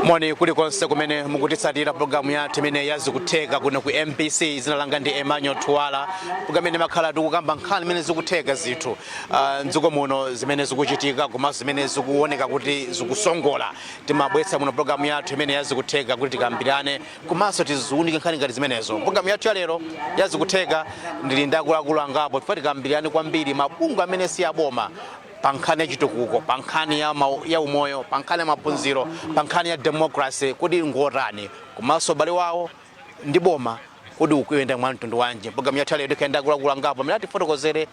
Moni kulikonse kumene mukutitsatira programu yathu imene yazikutheka kuno ku MBC. Dzina langa ndi Emmanuel Tuwala. Programu imene makhala tikukamba nkhani imene zikutheka zinthu mdziko muno, zimene zikuchitika komanso zimene zikuoneka kuti zikusongola. Timabweretsa muno programu yathu imene yazikutheka kuti tikambirane komanso tiziunike nkhani ngati zimenezo. Programu yathu ya lero yazikutheka ndili ndi akuluakulu angapo tifuna tikambirane kwambiri mabungwe amene si aboma pa nkhani ya chitukuko, pa nkhani ya umoyo, pa nkhani ya maphunziro, pa nkhani ya democracy, kuti ngotani, komanso ubale wawo ndi boma kuti ukuyenda mwa mtundu wanji. Programu yathu lero tikayenda akuluakulu angapo amene atifotokozere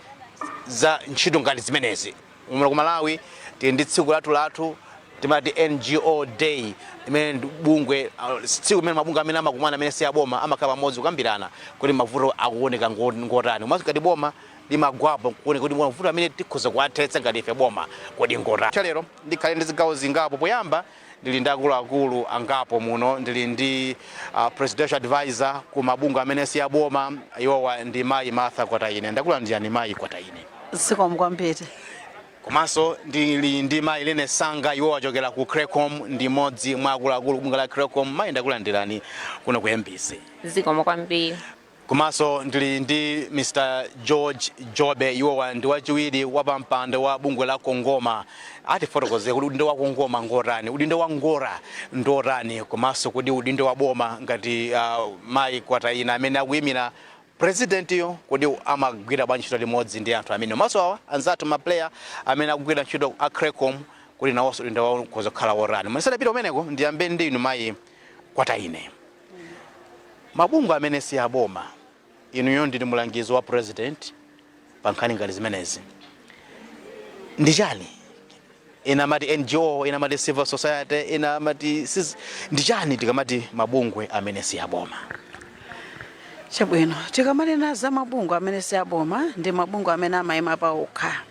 za ntchito ngati zimenezi. Muno ku Malawi tili ndi tsiku lathu timati NGO Day, imene ndi bungwe tsiku imene mabungwe amene amakumana amene si aboma amakhala pamodzi kukambirana kuti mavuto akuoneka ngotani, komanso ngati boma limagwapo kuoneka kuti mavuto amene tikhoza kuwathetsa ngati ife boma kodi ngotani. Lero ndikhale ndi zigawo zingapo. Poyamba ndili ndi akuluakulu angapo muno. Ndili ndi presidential advisor ku mabungwe amene si aboma, iwowa ndi Mayi Martha Kwataine. Ndakulandirani, Mayi Kwataine. Zikomo kwambiri. Komanso ndili ndi Mayi Lene Sanga, iwo wachokera ku Creccom, ndi mmodzi mwa akuluakulu bungwe la Creccom. Mayi, ndakulandirani kuno ku MBC. Zikomo kwambiri. Komanso ndili ndi Mr George Jobe, iwowa ndi wachiwiri wa pampando wa bungwe la Kongoma. Atifotokozere kuti udindo wa Kongoma ngotani, udindo wa Ngora ndotani, komanso kuti udindo wa boma ngati Mayi Kwataina amene akuyimira presidentiyo kuti amagwira bwanji ntchito limodzi ndi anthu amene, komanso awa anzathu ma player amene akugwira ntchito a Creccom, kuti nawonso udindo wawo ukhoza kukhala wotani. Musadapita kumeneko, ndiyambe ndi inu, Mayi Kwataine. Mabungwe amene si aboma, inuyo ndili mulangizi wa president pa nkhani ngati zimenezi, ndi chani? Ena amati NGO, ena amati civil society, ena amati ndi chani tikamati mabungwe amene si aboma? Chabwino, tikamanena za mabungwe amene si aboma, ndi mabungwe amene amayima paokha,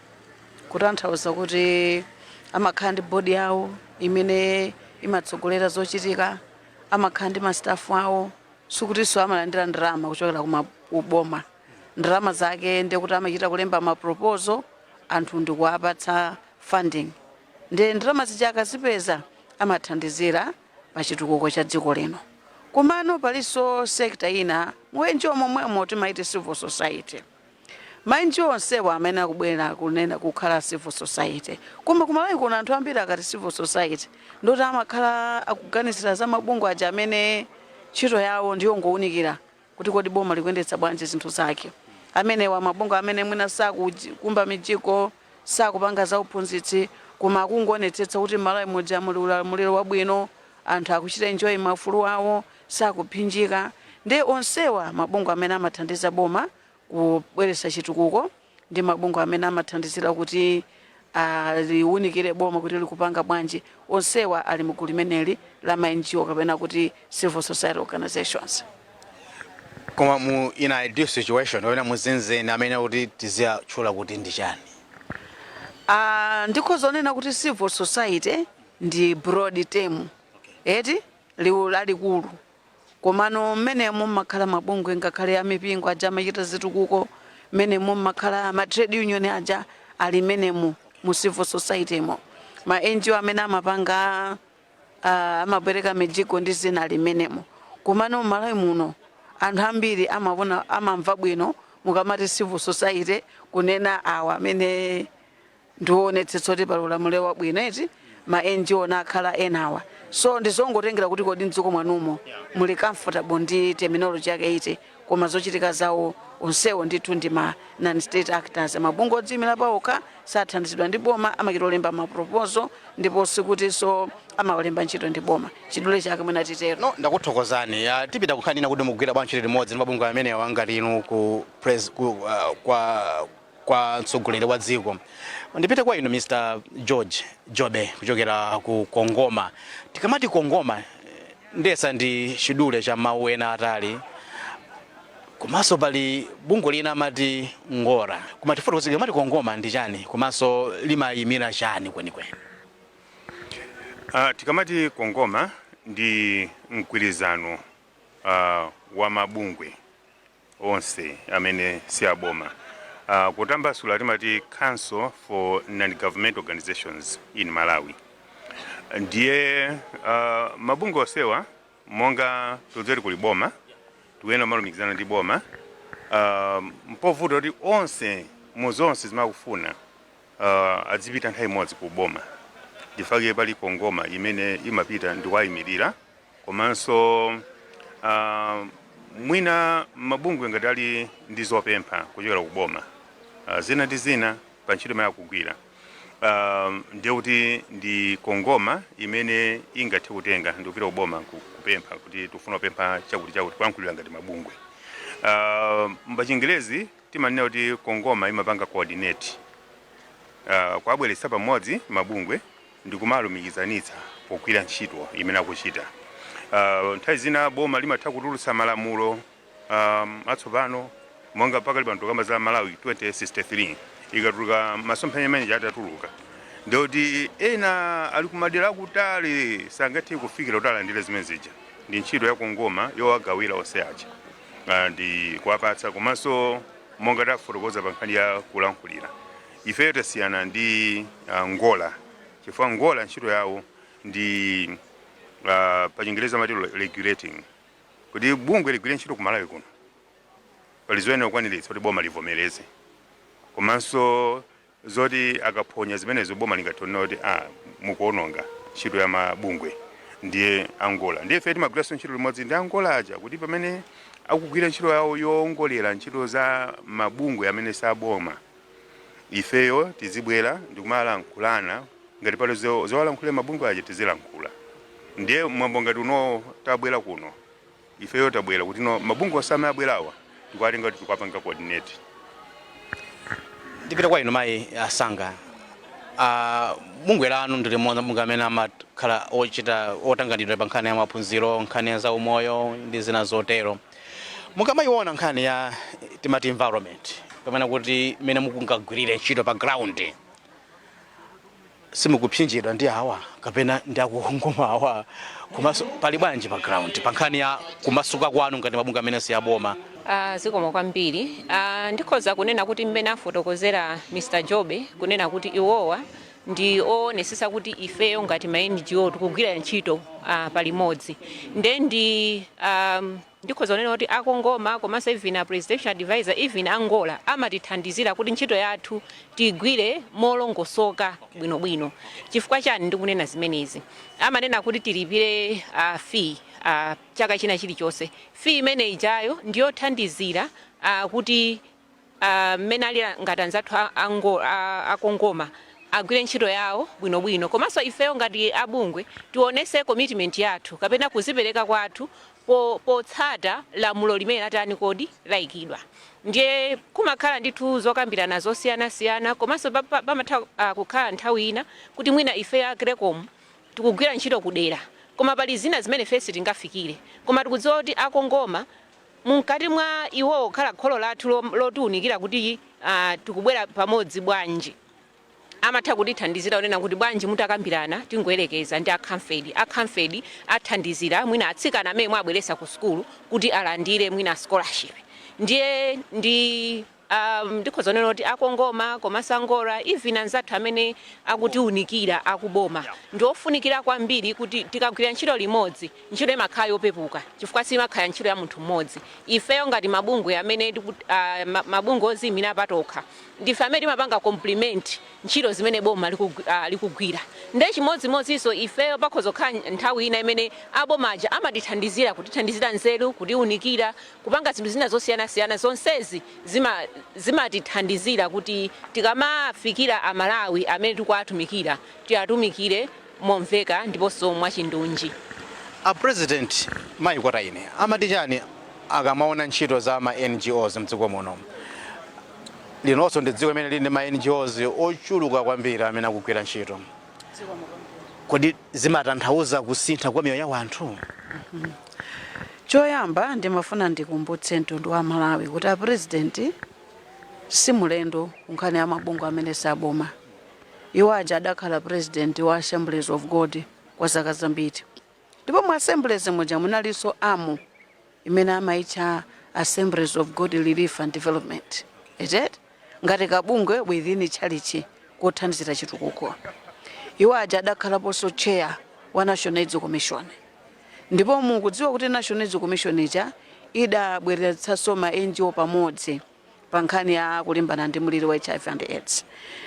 kutanthauza kuti amakhala ndi board yawo imene imatsogolera zochitika, amakhala ndi ma staff awo, sikutinso amalandira ndalama kuchokera kuboma. Ndalama zake ndikuti amachita kulemba ma proposal, anthu ndikuwapatsa funding, ndi ndalama zija akazipeza amathandizira pa chitukuko cha dziko lino. Komano palinso sector ina mu NGO momwemo timaiti civil society. Ma NGO onsewa amene akubwera kunena kukhala civil society, koma kumalawi kuno anthu ambiri akati civil society ndoti amakhala akuganizira za mabungwe aja amene ntchito yawo ndiyongowunikira kuti kodi boma likuyendetsa bwanji zinthu zake, amenewa mabungwe amene mwina sakukumba mijigo, sakupanga za uphunzitsi, koma akungoonetsetsa kuti Malawi muja muli ulamuliro wabwino, anthu akuchita enjoy maufulu awo, sakuphinjika. Ndi onsewa mabungwe amene amathandiza boma kubweretsa chitukuko, ndi mabungwe amene amathandizira kuti liwunikire boma kuti likupanga bwanji. Onsewa ali mgulu limeneli la ma NGO kapena kuti civil society organizations. Koma mu in ideal situation kapena muzenizeni, amene kuti tiziyatchula kuti ndi chani? Ndikhoza kunena kuti civil society ndi broad term eti, liwu lalikulu, komano mmenemo mmakhala mabungwe ngakhale amipingo aja amachita zitukuko, mmenemo mmakhala ma trade union aja ali mmenemo mu civil society mo, ma NGO amene amapanga amapereka mijigo ndi zina ali mmenemo. Komano m'Malawi muno anthu ambiri amaona, amamva bwino mukamati civil society kunena awa amene ndionetsetsa kuti pali ulamuliro wabwino eti, ma NGO nakhala enawa. So ndizongotengera kuti kodi mdziko mwanumo muli comfortable ndi terminology yake iti, koma zochitika zawo onsewo ndithu ndi ma non-state actors, mabungwe odziyimira paokha, sathandizidwa ndi boma, amachita olemba ma proposal, ndipo sikutinso amawalemba ntchito ndi boma. Chidule chake mwina titero. No, ndakuthokozani. Tipita kukhanina kuti mugwira bwanji ntchito limodzi ndi mabungwe amenewa ngati inu ku pres, ku, uh, kwa kwa mtsogoleri wa dziko. Ndipite kwa inu, Mr George Jobe, kuchokera ku Kongoma. Tikamati Kongoma, ndesa ndi chidule cha mawu ena atali, komanso pali bungwe lina amati Ngora, koma tifotokozeke, amati Kongoma ndi chani komanso limayimira chani kwenikweni? Tikamati Kongoma ndi mgwirizano wa mabungwe onse amene si aboma. Kutambasula timati Council for Non-Government Organizations in Malawi. Ndiye mabungwe onsewa, monga tudzeri kuli boma, tikuyenda malumikizana ndi boma, mpovuta kuti onse muzonse zimakufuna adzipita nthawi imodzi ku boma. Ndifake pali CONGOMA imene imapita ndikuwayimirira. Komanso mwina mabungwe ngati ali ndi zopempha kuchokera ku boma, zina ndi zina pa ntchito imene akugwira, ndiye kuti ndi CONGOMA imene ingathe kutenga ndikupita ku boma kupempha kuti tikufuna kupempha chakuti chakuti, kuyankhulira ngati mabungwe. M'pachingerezi timanena kuti CONGOMA imapanga coordinate, kuabweretsa pamodzi mabungwe ndikumalumikizanitsa pogwira ntchito imene akuchita. Nthawi zina boma limatha kutulutsa malamulo atsopano, monga pakali pano tikamba za Malawi 2063, ikatuluka masomphenya amene atatuluka, ndikuti ena ali kumadera akutali sangathe kufikira kuti alandire zimene zija. Ndi ntchito ya CONGOMA yowagawira onse aja ndi kuwapatsa. Komanso monga tafotokoza pa nkhani ya kulankhulira, ifeyo tasiyana ndi NGORA, chifukwa NGORA ntchito yawo ndi pa Chingereza amati regulating. Kuti bungwe ligwire ntchito ku Malawi kuno, pali zoyenera kukwaniritsa kuti boma livomereze, komanso zoti akaphonya zimenezo boma lingathe kuti mukuononga ntchito ya mabungwe. Ndiye a NGORA, ndiye ife timagwiranso ntchito limodzi ndi a NGORA aja, kuti pamene akugwira ntchito yawo yoongolera ntchito za mabungwe amene saboma, ifeyo tizibwera ndikumalankhulana. Ngati pali zowalankhulira mabungwe aja, tizilankhula. Ndiye mwambo ngati uno tabwera kuno, ifeyo tabwera kuti no, mabungwe osame abwerawa tikuwatenga kuti tikuwapanga coordinate. Ndipita kwa inu mayi Asanga. Bungwe lanu ndi limodzi bungwe amene amakhala ochita otanganidwa pa nkhani ya maphunziro, nkhani ya zaumoyo ndi zina zotero. Mukamayiona nkhani ya timati environment, pamene kuti mmene mukungagwirire ntchito pa ground, simukupsinjidwa ndi awa kapena ndi a CONGOMA awa? Komanso pali bwanji pa ground pa nkhani ya kumasuka kwanu ngati mabungwe amene si aboma? Zikomo kwambiri. Ndikhoza kunena kuti mmene afotokozera Mr Jobe, kunena kuti iwowa ndi oonesesa kuti ifeyo ngati ma NGO tikugwira ntchito palimodzi. Nde ndi ndikhoza kunena kuti a CONGOMA komanso even a presidential advisor, even a NGORA, amatithandizira kuti ntchito yathu tigwire molongosoka bwinobwino. Chifukwa chani ndikunena zimenezi? Amanena kuti tilipire fee chaka china chilichonse. Fee imene ijayo ndiyothandizira kuti mmene ali ngati anzathu a CONGOMA agwire ntchito yawo bwinobwino, komanso ifeyo ngati abungwe tionese commitment yathu kapena kuzipereka kwathu potsata lamulo limene latani kodi layikidwa. Ndiye kumakhala ndithu zokambirana zosiyanasiyana, komanso pamatha kukhala nthawi ina kuti mwina ifeyo a CRECCOM tikugwira ntchito kudera, koma pali zina zimene ife sitingafikire, koma tikudziwa kuti a CONGOMA mkati mwa iwowo kukhala kholo lathu lotiwunikira kuti tikubwera pamodzi bwanji, amatha kutithandizira kunena kuti bwanji mutakambirana, tingoyerekeza ndi a Camfed, a Camfed athandizira mwina atsikana amene mwabweresa ku sukulu kuti alandire mwina scholarship. Ndiye ndi ndikhoza kunena kuti a CONGOMA komanso a NGORA, even anzathu amene akutiunikira akuboma, ndi ofunikira kwambiri kuti tikagwira ntchito limodzi, ntchito imakhala yopepuka, chifukwa simakhala ntchito ya munthu mmodzi. Ifeyo ngati mabungwe amene mabungwe oziyimira patokha, ndife amene timapanga complement ntchito zimene boma likugwira. Nde chimodzimodzinso ifeyo pakhoza kukhala nthawi ina imene aboma aja amatithandizira, kutithandizira nzeru, kutiunikira, kupanga zinthu zina zosiyanasiyana. Zonsezi zimatithandizira kuti tikamafikira Amalawi amene tikuwatumikira, tiwatumikire momveka ndiponso mwachindunji. A president, mayi Kwataine, amati chani akamaona ntchito za ma NGOs mdziko muno? Linonso ndi dziko limene lili ndi ma NGOs ochuluka kwambiri amene akugwira ntchito. Kodi zimatanthauza kusintha kwa miyoyo ya anthu? Choyamba ndimafuna ndikumbutse mtundu wa Malawi kuti a president si mulendo kunkhani ya mabungwe amene saboma. Iwo aja adakhala president wa Assemblies of God kwa zaka zambiri, ndipo mu Assemblies muja munalinso amu imene amayitcha Assemblies of God Relief and Development, is it ngati kabungwe within chalichi kothandizira chitukuko. Iwo aja adakhalaponso chair wa National AIDS Commission, ndipo mukudziwa kuti National AIDS Commission ija idabweretsanso ma NGO pamodzi pa nkhani ya kulimbana ndi mliri wa HIV and AIDS.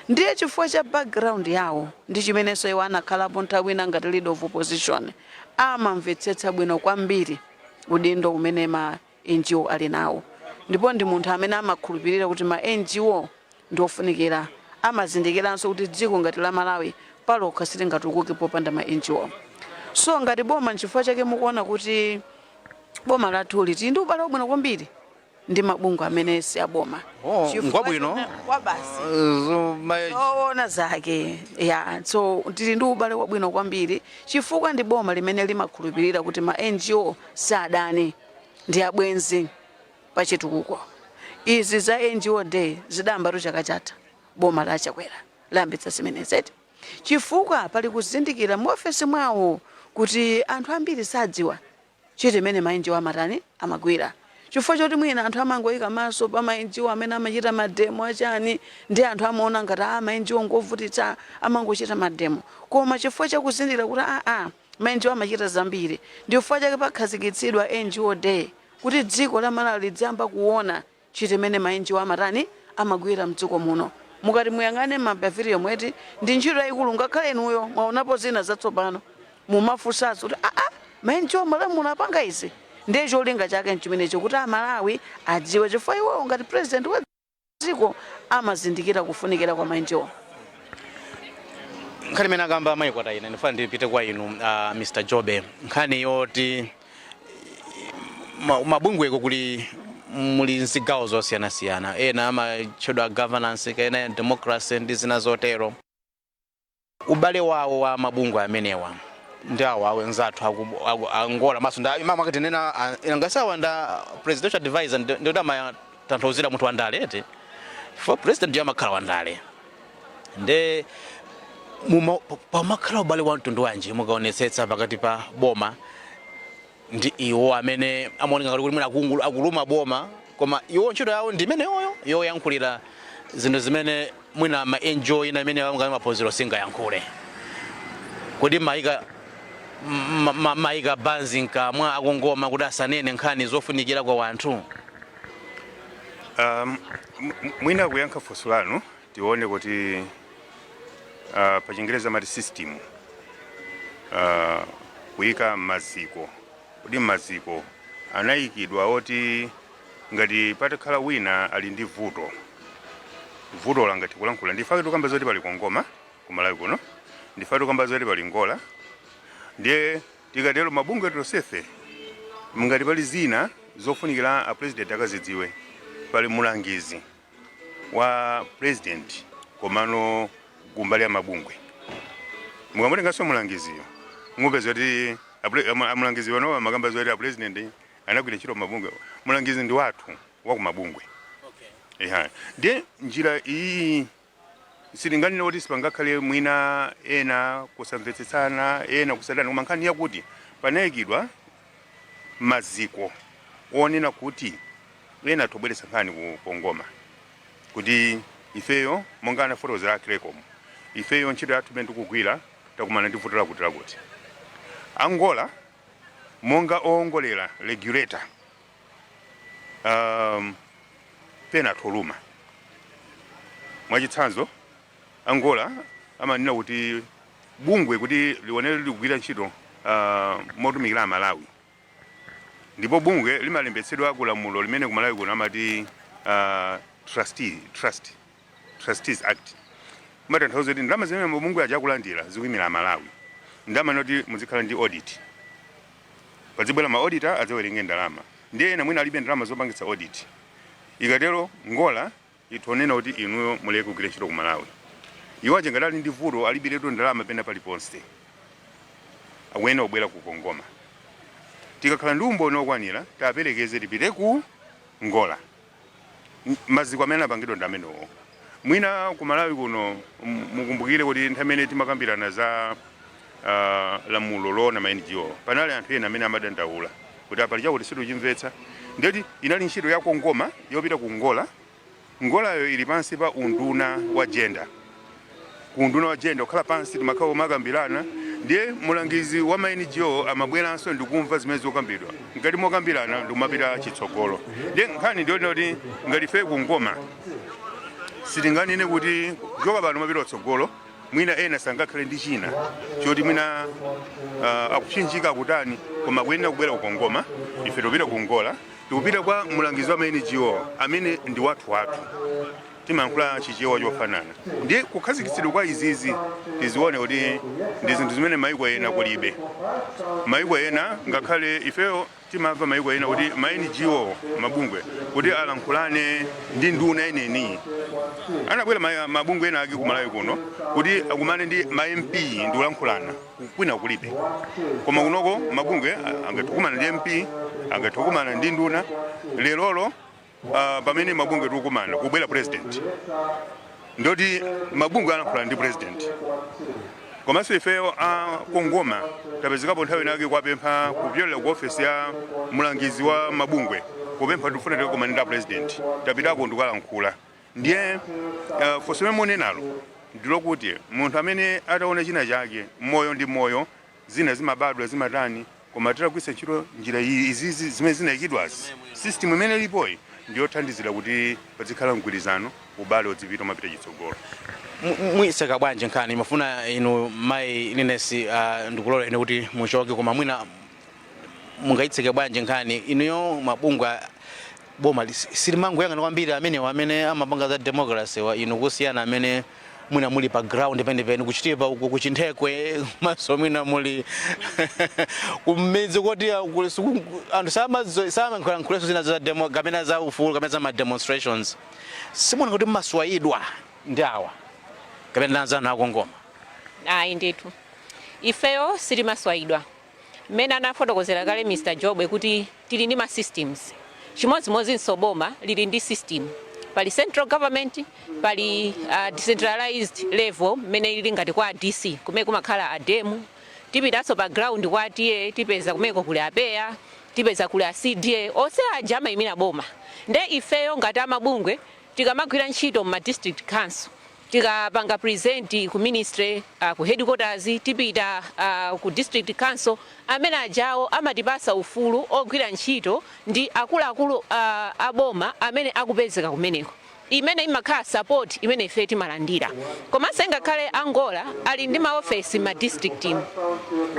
Ndiye chifukwa cha background yawo ndi chimenenso iwo anakhalapo nthawi ina ngati leader of opposition, amamvetsetsa bwino kwambiri udindo umene ma NGO ali nawo, ndipo ndi munthu amene amakhulupirira kuti ma NGO ndi ofunikira. Amazindikiranso kuti dziko ngati la Malawi palokha silingatukuke popanda ma NGO. So ngati boma, nchifukwa chake mukuona kuti boma lathuli tili ndi ubale wabwino kwambiri ndi mabungwe amene si aboma. Oh, Chifukwa ngwabwino. Kwa basi, zoona zake ya. So tili ndi ubale wabwino kwambiri chifukwa ndi boma limene limakhulupirira kuti ma NGO sadani, ndi abwenzi pachitukuko. Izi za NGO Day zidayambatu chaka chatha, boma la Chakwera layambitsa zimenezi chifukwa pali kuzindikira muofesi mwawo kuti anthu ambiri sadziwa ntchito imene ma NGO amatani, amagwira, chifukwa choti mwina anthu amangoyika maso pa ma NGO amene amachita ma demo achani, ndi anthu amaona ngati a ma NGO ngovutitsa, amangochita ma demo. Koma chifukwa chakuzindikira kuti aa, ma NGO amachita zambiri, ndi chifukwa chake pakhazikitsidwa NGO Day, kuti dziko la Malawi lidziyamba kuona ntchito imene ma NGO amatani, amagwira mdziko muno. Mukati muyang'ane ma pavilion mweti, ndi ntchito yayikulu. Ngakhale inuyo mwaonapo zina zatsopano, mumafunsanso kuti aa, ma NGO Malawi muno apanga izi. Ndiye cholinga chake nchimenecho, kuti Amalawi adziwe, chifukwa iwowo ngati president wa dziko amazindikira kufunikira kwa ma NGO. Nkhani imene akamba amayi Kwataine, ndifuna ndipite kwa inu, Mr Jobe. Nkhani yoti mabungweko kuli muli mzigawo zosiyanasiyana, ena amatchedwa governance, ena democracy ndi zina zotero, ubale wawo wa mabungwe amenewa ndi awo awenzathu angola maso nda nena ngasawa nda presidential advisor, ndikuti amatanthauzira munthu wandale eti, chifukwa president ndiye amakhala wandale. Nde pamakhala ubale wa mtundu wanji mukaonetsetsa pakati pa boma ndi iwo amene amaoneka ngati kuti mwina akuluma boma, koma iwo ntchito yawo ndi imeneyoyo yoyankhulira zinthu zimene mwina ma NGO ina imene ngati maphunziro singayankhule? Kodi mayika banzi mkamwa akongoma kuti asanene nkhani zofunikira kwa wanthu? Mwina kuyankha funso lanu, tione kuti pa Chingereza amati system, kuyika maziko, kuti maziko anayikidwa oti ngati patakhala wina ali ndi vuto, vuto langati kulankhula. Ndifake tikamba zoti pali CONGOMA kumalawi kuno, ndifake tikamba zoti pali NGORA. Ndiye tikatero mabungwe tonsefe, ngati pali zina zofunikira a president akazidziwe, pali mulangizi wa president komano kumbali ya mabungwe. Mukamutenganso mulangiziyo, mupeza kuti amulangizi wano amakamba zoti a president anagwira ntchito mabungwe. Mulangizi ndi wathu wa kumabungwe. Eha, ndiye njira iyi sitinganene kuti sipangakhale mwina ena kusamvetsetsana, ena kusadana, koma nkhani yakuti panayikidwa maziko onena kuti ena tobweretsa nkhani ku CONGOMA, kuti ifeyo monga anafotokozera CRECOM, ifeyo ntchito yathu imene tikugwira takumana ndi vuto lakuti lakuti. ANGORA monga owongolera, regulator, pena toluma. Mwachitsanzo, ANGORA amanena kuti bungwe kuti lionere likugwira ntchito motumikira Amalawi, ndipo bungwe limalembetsedwa ku lamulo limene kumalawi kuno amati trustee, trust Trustees Act. Matanthauza kuti ndalama zimene mabungwe aja akulandira zikuyimira Amalawi. Ndalama noti muzikhala ndi audit, pazibwera ma auditor adzawerenge ndalama. Ndiye ena mwina alibe ndalama zopangitsa audit. Ikatero NGORA itonena kuti inuyo muleke kugwira ntchito ku Malawi. Iwo aja ngati ali ndi vuto, alibiretu ndalama pena paliponse, akuyenera kubwera ku CONGOMA. Tikakhala ndi umboni okwanira, taperekeze, tipite ku NGORA. Maziko amene anapangidwa ndi amenewo. Mwina ku Malawi kuno, mukumbukire kuti nthawi imene timakambirana za lamulo loona ma NGO, panali anthu ena amene amadandaula kuti apali chakuti situchimvetsa. Ndeti inali ntchito ya CONGOMA yopita ku NGORA. NGORAyo ili pansi pa unduna wa gender. Ku unduna wa gender kukhala pansi, timakhala kumakambirana. Ndiye mulangizi wa ma NGO amabweranso ndikumva zimene zikukambidwa. Ngati mokambirana ndikumapita chitsogolo. Ndiye nkhani ndiyonena kuti ngati ife kungoma sitinganene kuti kuchoka pano mapita kutsogolo, mwina ena sangakhale ndi china choti mwina akupsinjika, akutani, koma kuyenera kubwera kukongoma. Ife tikupita kuNGORA, tikupita kwa mulangizi wa ma NGO amene ndi wathu wathu, timayankhula Chichewa chofanana. Ndiye kukhazikitsidwa kwa izizi tizione kuti ndi zinthu zimene maiko ena kulibe. Maiko ena, ngakhale ifeyo timamva maiko ena kuti ma NGO, mabungwe, kuti alankhulane ndi nduna eneni, anabwera mabungwe ena ake kumalawi kuno kuti akumane ndi ma MP ndi kulankhulana, kwina kulibe. Koma kunoko mabungwe angathe kukumana ndi MP, angathe kukumana ndi nduna. Lerolo pamene mabungwe tikukumana, kubwera president, ndoti mabungwe alankhulana ndi president. Komanso ifeyo a Kongoma tapezekapo nthawi inake kuwapempha kupyolera ku ofesi ya mulangizi wa mabungwe, kupempha tifuna tikakumane ndi president. Tapitako ndikukalankhula. Ndiye funso limene munenalo ndilokuti munthu amene ataona china chake, moyo ndi moyo, zina zimabadwa, zimatani, koma titagwiritsa ntchito njira iyi, izizi zimene zinayikidwazi, system imene ilipoyi ndiyothandizira kuti pazikhala mgwirizano, ubale udzipita umapita chitsogolo. Mwiseka bwanji nkhani? Mafuna inu mayi Linesi, ndikulole ine kuti muchoke, koma mwina mungayitseke bwanji nkhani inuyo? Mabungwe boma silimangoyang'ana kwambiri amenewa amene amapanga za democracy wa inu, kusiyana amene mwina muli pa ground penipeni, kuchitipa uku, kuchinthekwe, komanso mwina muli kumidzi kuti anthu samankhulanso zina za demo kapena za ufulu kapena za ma demonstrations. Simuona kuti mmaswayidwa ndi awa kapena ndi anzanu akongoma? Ayi ndithu, ifeyo sitimaswayidwa. Mmene anafotokozera kale Mr Jobwe kuti tili ndi ma systems, chimodzimodzinso boma lili ndi system. Pali central government, pali decentralized level mmene ili ngati kwa DC kumene kumakhala a DEM. Tipitanso pa ground kwa TA, tipeza kumeko kuli a PEA, tipeza kuli a CDA, onse aja amayimira boma. Nde ifeyo ngati amabungwe tikamagwira ntchito ma district council, tikapanga present ku ministry, ku headquarters, tipita ku district council, amene ajawo amatipasa ufulu ogwira ntchito ndi akuluakulu aboma amene akupezeka kumeneko, imene imakhala support imene ife timalandira. Komanso ngakhale a NGORA ali ndi maofesi ma district,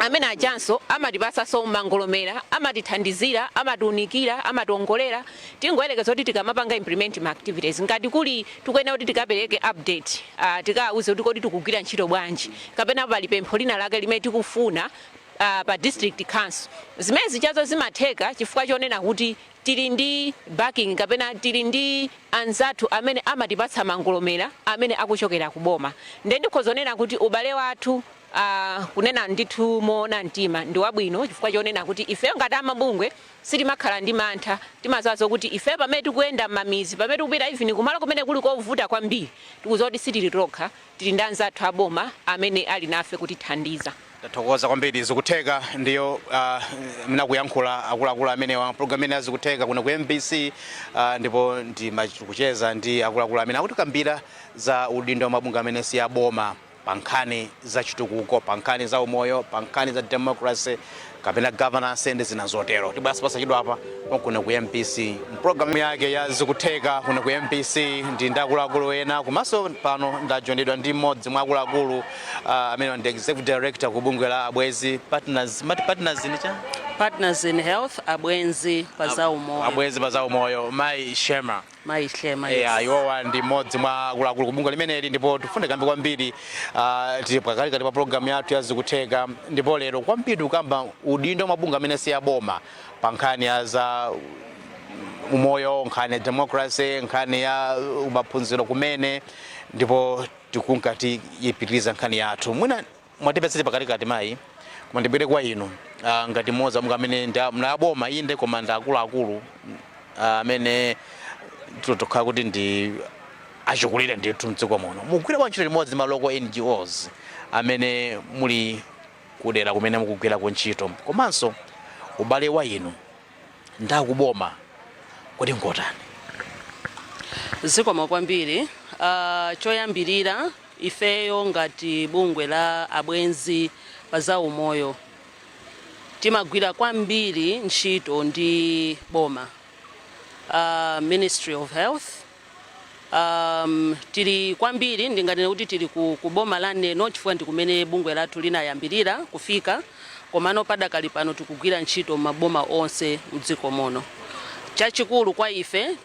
amene ajanso amatipasanso mangolomera, amatithandizira, amatiunikira, amationgolera. Tingoyerekeza kuti tikamapanga implement ma activities, ngati kuli tikuyenera kuti tikapereke update, tikawuze kuti kodi tikugwira ntchito bwanji, kapena pali pempho lina lake limene tikufuna pa district council, zimene zichazo zimatheka chifukwa chonena kuti tili ndi backing kapena tili ndi anzathu amene amatipatsa mangolomera amene akuchokera kuboma. Nde ndikhozonena kuti ubale wathu, kunena ndithu moona mtima, ndi wabwino chifukwa chonena kuti ifeyo ngati amabungwe sitimakhala ndi mantha. Timadziwa kuti ifeyo pamene tikuyenda m'mamizi, pamene tikupita even kumalo kumene kuli kovuta kwambiri, tikudziwa kuti sitili tokha, tili ndi anzathu aboma amene ali nafe kutithandiza. Tathokoza kwambiri. Zikutheka ndiyo minakuyankhula akuluakulu amenewa, program imene azikutheka kuno ku MBC, ndipo ndikucheza ndi akuluakulu amene akutikambira za udindo wa mabungwe amene si aboma pa nkhani za chitukuko, pa nkhani za umoyo, pa nkhani za democracy kapena governance ndi zina zotero. Tibwera posachedwa apa kuno ku MBC mpulogalamu yake ya Zikutheka kuno ku MBC ndi akuluakulu ena. Komanso pano ndajoinedwa ndi mmodzi mwa akuluakulu amene ndi executive director ku bungwe la Abwezi Partners. Mati Partners ni cha? Partners in Health, Abwenzi pa zaumoyo. Abwenzi pa zaumoyo, mayi Shema. Mayi Shema, yes. Yeah, iwowa ndi mmodzi mwa akuluakulu ku bungwe limeneli, ndipo tifune kambe kwambiri. Tili pakatikati pa programu yathu ya Zikutheka, ndipo lero kwambiri tikukamba udindo wa mabungwe amene si aboma pa nkhani ya za umoyo, nkhani ya democracy, nkhani ya maphunziro kumene, ndipo tikunkati ipitiriza nkhani yathu. Mwina mwatipezete pakatikati mayi, koma ndibwere kwa inu ngati mmodzi wa amene mna aboma inde, koma ndi akuluakulu amene tokhala kuti ndi achikulire ndithu mdziko muno. Mugwira kwa ntchito limodzi ma local NGOs amene muli kudera kumene mukugwira ntchito, komanso ubale wa inu ndi akuboma kuti ngotani? Zikomo kwambiri. Choyambirira Ifeyo ngati bungwe la abwenzi pa zaumoyo timagwira kwambiri ntchito ndi boma, Ministry of Health. Tili kwambiri, ndinganene kuti tili ku boma la Neno chifukwa ndi kumene bungwe lathu linayambirira kufika, komano padakali pano tikugwira ntchito maboma onse mdziko muno. Chachikulu kwa ife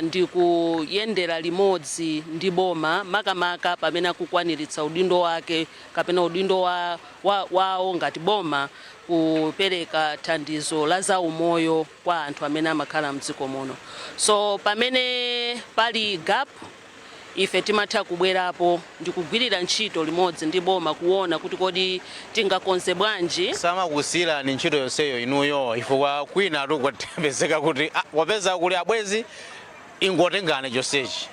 ndi kuyendera limodzi ndi boma, makamaka pamene akukwaniritsa udindo wake kapena udindo wawo ngati boma kupereka thandizo la zaumoyo kwa anthu amene amakhala mdziko muno. So pamene pali gap, ife timatha kubwerapo ndi kugwirira ntchito limodzi ndi boma kuona kuti kodi tingakonze bwanji. Samakusiyirani ntchito yonseyo inuyo, chifukwa kwina tukutembezeka kuti wapeza kuli abwezi, ingotengani chonsechi?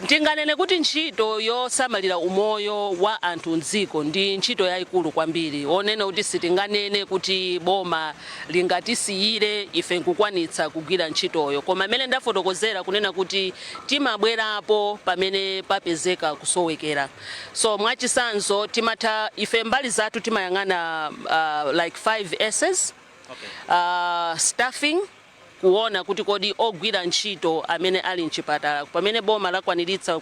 Tinganene kuti ntchito yosamalira umoyo wa anthu mdziko ndi ntchito yayikulu kwambiri, onena kuti sitinganene kuti boma lingatisiyire ife nkukwanitsa kugwira ntchitoyo. Koma amene ndafotokozera kunena kuti timabwerapo pamene papezeka kusowekera. So mwachitsanzo, timatha ife mbali zathu timayang'ana like 5 S's. Staffing, kuona kuti kodi ogwira ntchito amene ali mchipatala, pamene boma lakwaniritsa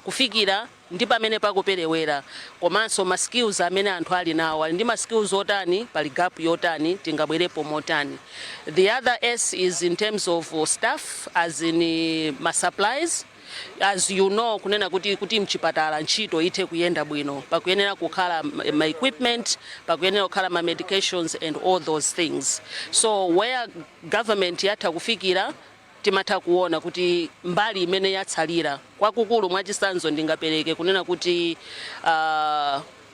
kufikira ndi pamene pakuperewera, komanso ma skills amene anthu ali nawo, ali ndi ma skills otani, pali gap yotani, tingabwerepo motani. The other S is in terms of staff, as in ma supplies. As you know, kunena kuti mchipatala ntchito ithe kuyenda bwino, pakuyenera kukhala ma equipment, pakuyenera kukhala ma medications and all those things. So where government yatha kufikira, timatha kuona kuti mbali imene yatsalira kwakukulu. Mwachitsanzo, ndingapereke kunena kuti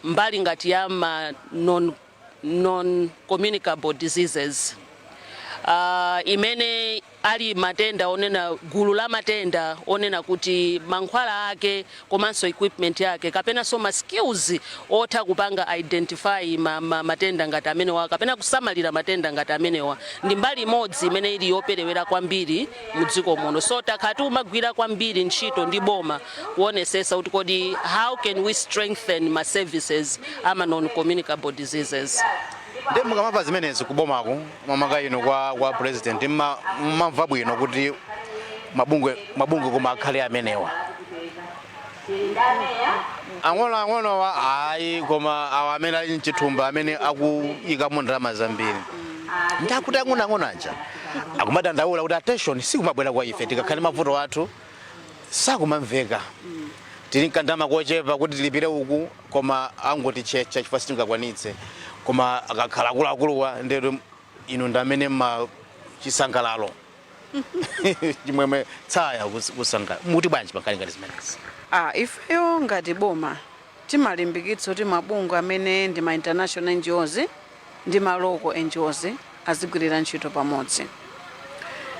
mbali ngati ya ma non communicable diseases, imene ali matenda onena, gulu la matenda onena kuti mankhwala ake komanso equipment yake kapenanso ma skills otha kupanga identify matenda ngati amenewa kapena kusamalira matenda ngati amenewa ndi mbali imodzi imene ili yoperewera kwambiri mu dziko muno. So takhala tikumagwira kwambiri ntchito ndi boma kuonesesa kuti kodi how can we strengthen ma services ama non communicable diseases. Ndi mukamamva zimenezi kubomako, mamaka ino kwa president, mmamva bwino kuti mabungwe koma akhale amenewa ang'onoang'onowa ayi, koma awa amene ali mchithumba, amene akuyikamo ndalama zambiri, ndakuti ang'onoang'ono aja akumadandaula kuti attention sikumabwera kwa ife, tikakhale mavuto athu sakumamveka, tili nkandama kochepa kuti tilipire uku, koma angotichecha chifukwa sitingakwanitse. Koma akakhala akuluakuluwa, ndetu inu ndi amene ma chisangalalo, chimwemwe, tsaya kusangala muti bwanji pankhani ngati zimenezi? Ifeyo ngati boma timalimbikitsa kuti mabungwe amene ndi ma international NGOs ndi ma local NGOs azigwirira ntchito pamodzi.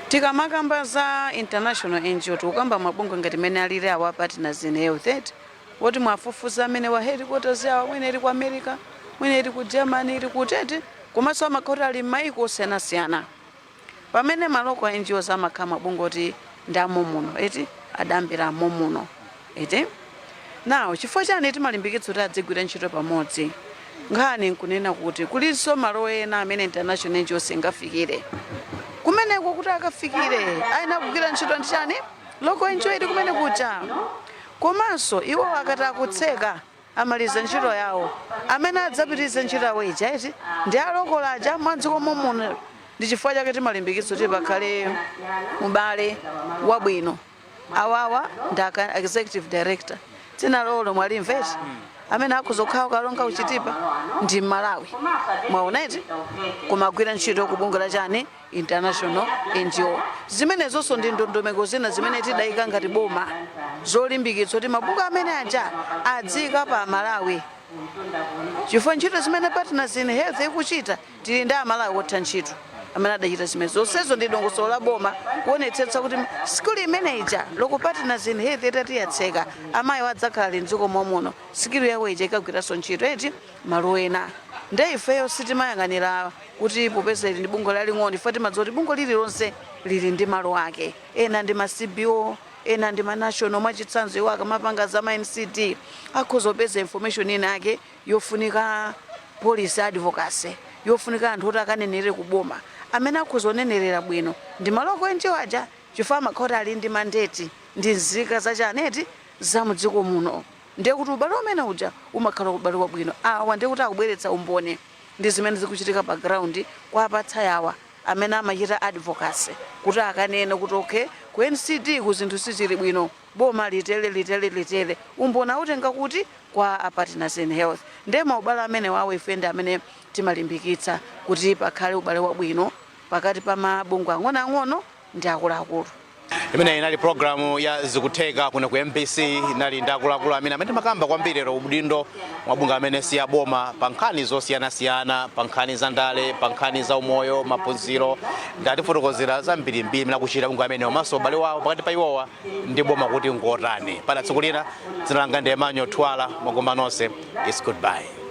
Tikamakamba za international NGO, tikukamba mabungwe ngati mene alili awa Partners in Health, eti, woti mwafufuza amene wa headquarters yawo mwene ili ku America, mwene ili ku Germany, ili ku tete, komanso amakhala kuti ali m'mayiko osiyanasiyana, pamene ma local NGOs amakhala mabungwe oti ndi amomuno, eti, adambira amomuno, eti. Now, chifukwa chani timalimbikitsa kuti adzigwira ntchito pamodzi? Nkhani nkunena kuti kulinso malo ena amene international NGO singafikire kumeneko. Kuti akafikire, ayenera kugwira ntchito ndi chani? Local NGO ili kumene kuja. Komanso iwo akati akutseka, amaliza ntchito yawo, amene adzapitirize ntchito yawo ija, eti, ndi a local aja mwadziko momuno. Ndi chifukwa chake timalimbikitsa kuti pakhale ubale wabwino. Awawa ndi aka executive director, dzina lolo mwalimveti, amene akuzokhala Karonga ku Chitipa, ndi Malawi, mwaona, eti, kumagwira ntchito ku bungwe la chani? International NGO. Zimenezonso ndi ndondomeko zina zimene tidayika ngati boma zolimbikitsa kuti mabungwe amene aja adzika pa Malawi, chifukwa ntchito zimene Partners in Health ikuchita, tili ndi Amalawi otha ntchito amene adachita zimene zonsezo. Ndi dongosolo la boma kuonetsetsa kuti skill imene ija local Partners in Health itati yatseka, amayi adzakhala ali mdziko momuno, skill yawo ija ikagwiranso ntchito, eti, malo ena. Nde ifeyo sitimayang'anira kuti popeza ili ndi bungwe laling'ono. Ife timadziwa kuti bungwe lililonse lili ndi malo ake, ena ndi ma CBO. Ena ndi ma national. Mwachitsanzo, iwo akamapanga za ma NCD, akhoza kupeza information ina yake yofunika policy advocacy, yofunika anthu oti akanenere kuboma. Amene akhoza kunenerera bwino ndi ma local NGO aja, chifukwa amakhala ali ndi mandate ndi nzika zachaneti za mudziko muno. Ndiye kuti ubale umene uja umakhala ubale wabwino. Awa ndiye kuti akubweretsa umboni ndi zimene zikuchitika pa ground, kwapatsa yawa amene amachita advocacy kuti akanene kuti, "Okay, ku NCD ku zinthu sizili bwino, boma litere, litere, litere." Umboni autenga kuti? Kwa a Partners in Health. Ndiye maubale amene wawo ife ndi amene timalimbikitsa kuti pakhale ubale wabwino pakati pa mabungwe ang'onoang'ono ndi akuluakulu. Imene inali programu ya Zikutheka kuno ku MBC. Inali ndi akuluakulu amene timakamba kwambiri lero udindo mabungwe amene si aboma pa nkhani zosiyanasiyana, pa nkhani za ndale, pa nkhani za umoyo, maphunziro. Ndatifotokozera zambirimbiri imene akuchita bungwe amene, komanso ubale wawo pakati pa iwowa ndi boma kuti ngotani. Pana tsiku lina, dzina langa ndi Emmanuel Twala. Mwagoma nonse, is goodbye.